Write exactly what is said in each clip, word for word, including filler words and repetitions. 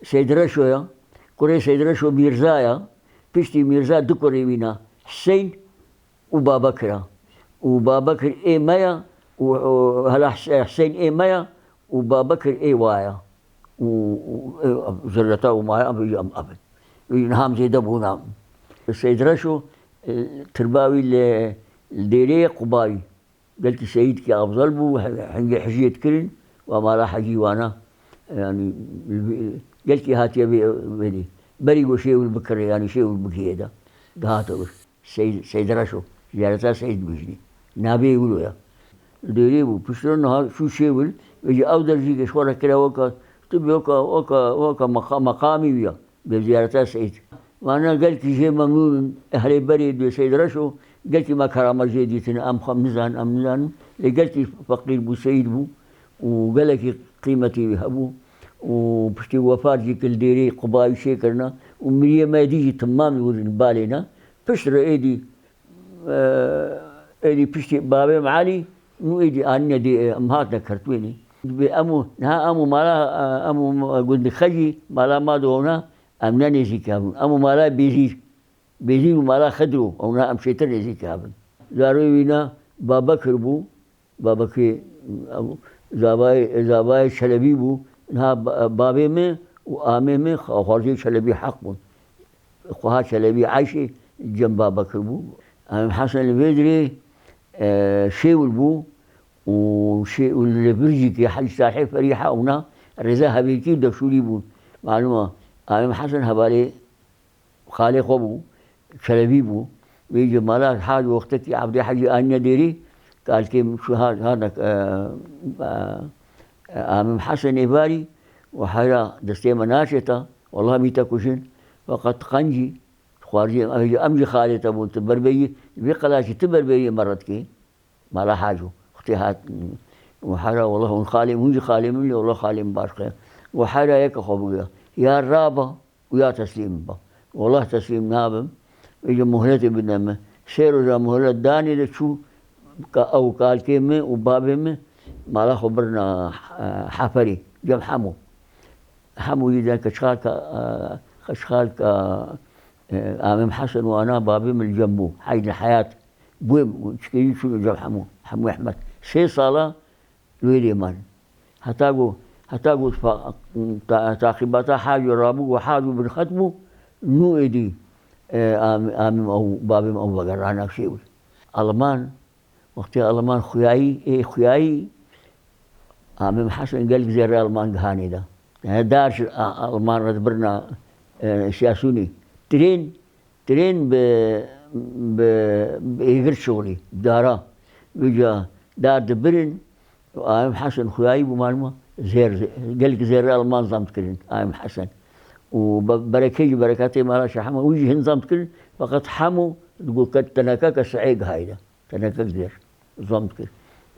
Seyd Reşo ya. Kurê Seyd Reşo Mîrza ya. Piştî Mîrza du kurê wî ne. Hüseyn û Babekir a. Û Babekir ê me ya û, û hela Hüse-, Hüseyn ê me ya û Babekir ê wa ya. Û, û, ê, zirreta û maya em, em, em. Wî niha em zêde bûna. Seyd Reşo, e, tirba wî li, li Dêrê ye Qubayî. Gelkî seyîdkî afzel bû, he-, hingê heciyê dikirin, wa mala hecî wana. Yani, gelkî hatiye vê, vêdî. Berî ku şêwil bikire, yani şêwil bigihê de. Dihate wir. Seyd, Seyd Reşo. Ziyareta Seyd bijî. Navê wilo ya. Dêrê bû. Piştre niha şû şêwil. Vêjî ew der jî ke ji xwe re kire weka, tu bi weka, weka, weka meqa-, meqamî wî ya. Bi ziyareta Seyd. Wana gelkî jê memnûn in. Ehlê berê dê Seyd Reşo. Gelkî me kerama jê dîtin. Em xwe em nizanin, em nizanin. Lê gelkî feqîr bû, seyîd bû. Û gelekî qîmetî wî hebû. Û piştî wefat jî kir Dêrê Qubayî çêkirine. Û miriyê me dî jî timam li wir in balê ne. Piştre êdî, e, êdî piştî babê me Elî, nû êdî anîne dê, em hatine kertwênê. Dibê em û, niha em û mala, e, em û gundê Xecî, mala ma do ona, em ne nêzîk hebûn. Em û mala Bêzîr, Bêzîr û mala Xedro, ona em şêtir nêzîk hebin. Zarê wî ne Babekir bû, Babekê, ew, zavayê, zavayê Çelebî bû. Niha ba-, babê min û amê min xwe-, xwarzê Çelebî Heq bûn. Xweha Çelebî Eyşê cem Babekir bû. Em Hesen li vê dirê, e, şêwil bû û şê-, û li vir jî ke Hecî Tahîr Ferîha ûna rêza Hevêrkî û Deşûrî bûn. Malûm e, Amê Hesen hevalê xalê xwe bû, Çelebî bû. Wê ji mala Hacî wextekî Evdê Hecî anîne Dêrê, kalkê min şu ha-, hane, e, e, e, Amim Hesen êvarî û heyra destê me naçêta, wallah mî te kujin, feqet qencî, xwarzî, em jî, em jî xalê te bûn, tu berbeyî, vê qelaşî tu berbeyî me re dikê. Mala Haco. Wextê hat, û hera, "Wela hûn xalê, hûn jî xalê min, lê wela xalê min başqa ye." Û hera yeke xwe bigire. Ya raba û ya teslîm bibe. Wela teslîm nabim. Vêca muhletê bidine min. Sê roja muhlet danê de çû, ka ew kalkê min û babê min mala xwe birina, e, Heferê. Cem Hemo. Hemo yî de keçxalka, e, keçxalka, e, Amim Hesen û ana babê min li cem bû. Heydin Heyat. Bûye çikê yî çûne cem Hemû, Hemû Ehmed. Sê sala li wê dê man. Heta ku, heta ku fa-, ta-, taqîbata Hacî rabû û Hacî binxet bû, nû êdî, e, am-, amîm ew, babêm ew vegerana şêwir. Alman, wextê Alman xuyayî, ê xuyayî, Amîm Hesen gelek zêrê Alman gihanê de. Yani dar ji A-, Alman re dibirna, e, siyasûnê. Tirên Tirên bi, bi, bi êgir şixulî, dara. Vêca dar dibirin, Ayim Hesen xuyayî bû maluma, zêr, gelek zêrê Alman zam dikirin, Ayim Hesen. Û be-, berekê jî, bereketê mala Şeh Hemo, wî jî hin zam dikirin, feqet Hemo, digot ke teneke ke si'ê gihayî de. Teneke zêr, zam dikir.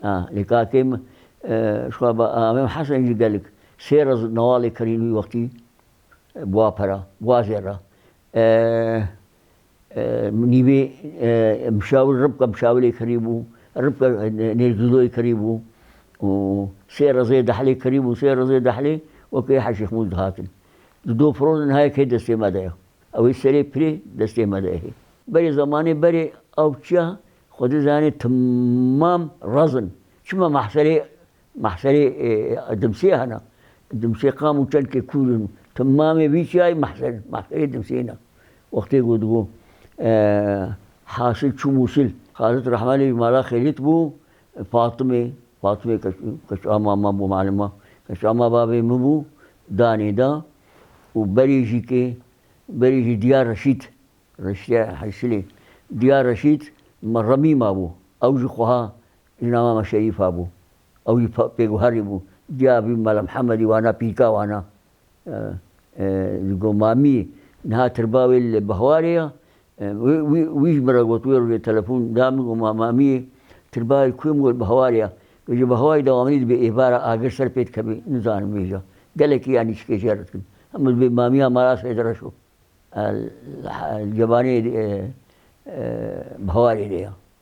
Ha, lê kakê min, e, şuxa ba, Ayim Hesen jî gelek, sê rez newalê kirîn wî wextî, e, bua pera, bua zêra. E, e, nîvê, e, mişawir, ribka mişawirê kirî bû, ribka, e, nêrgîloyê kirî bû û sê rezê dehlê kirî bû, sê rezê dehlê wekê Heşîx Mûz dihatin. Di do firotin, ha yekê destê me de ye. Ew ê serê pirê destê me de ye. Berê zemanê berê ew çiya xwe dizanê timam rezin. Çima mehserê Mehserê, e, Dimsê hene. Dimsê qam û çendkê kûr in. Timamê vî çiyayê mehser, mehserê Dimsê ne. Wextê ku digo, e, hasil çû Mûsil. Xalit Rehmanê mala Xêlit bû, Fatimê, Fatimê keç-, keça mama bû malima. Keça ma babê min bû, danê da û berê jî kê, berê jî Diyar Reşîd, Reşîdê Heysilê. Diyar Reşîd me Remîma bû. Ew jî xweha Ji nama me Şerîfa bû. Ew jî pe-, pêguherî bû. Diya bî Mela Mihemedî wana, pîrka wana. E, e, ji go Mamiyê niha tirba wê li Behwarê ya. E, wî, wî, wî ji min re got, wê rojê telefon da min, got, "Ma-, Mamiyê tirba wê li ku ye?" Min got, "Behwarê ya." Got, "Ji Behwarê dewamî dibe êvara agir ser pê dikeve, nizanim vêca." Gelekî yanî çikê jê re dikin. Em dibê Mamiya mala Seyda Reşo. El, el, cebanê, e, e, Behwarê de ya.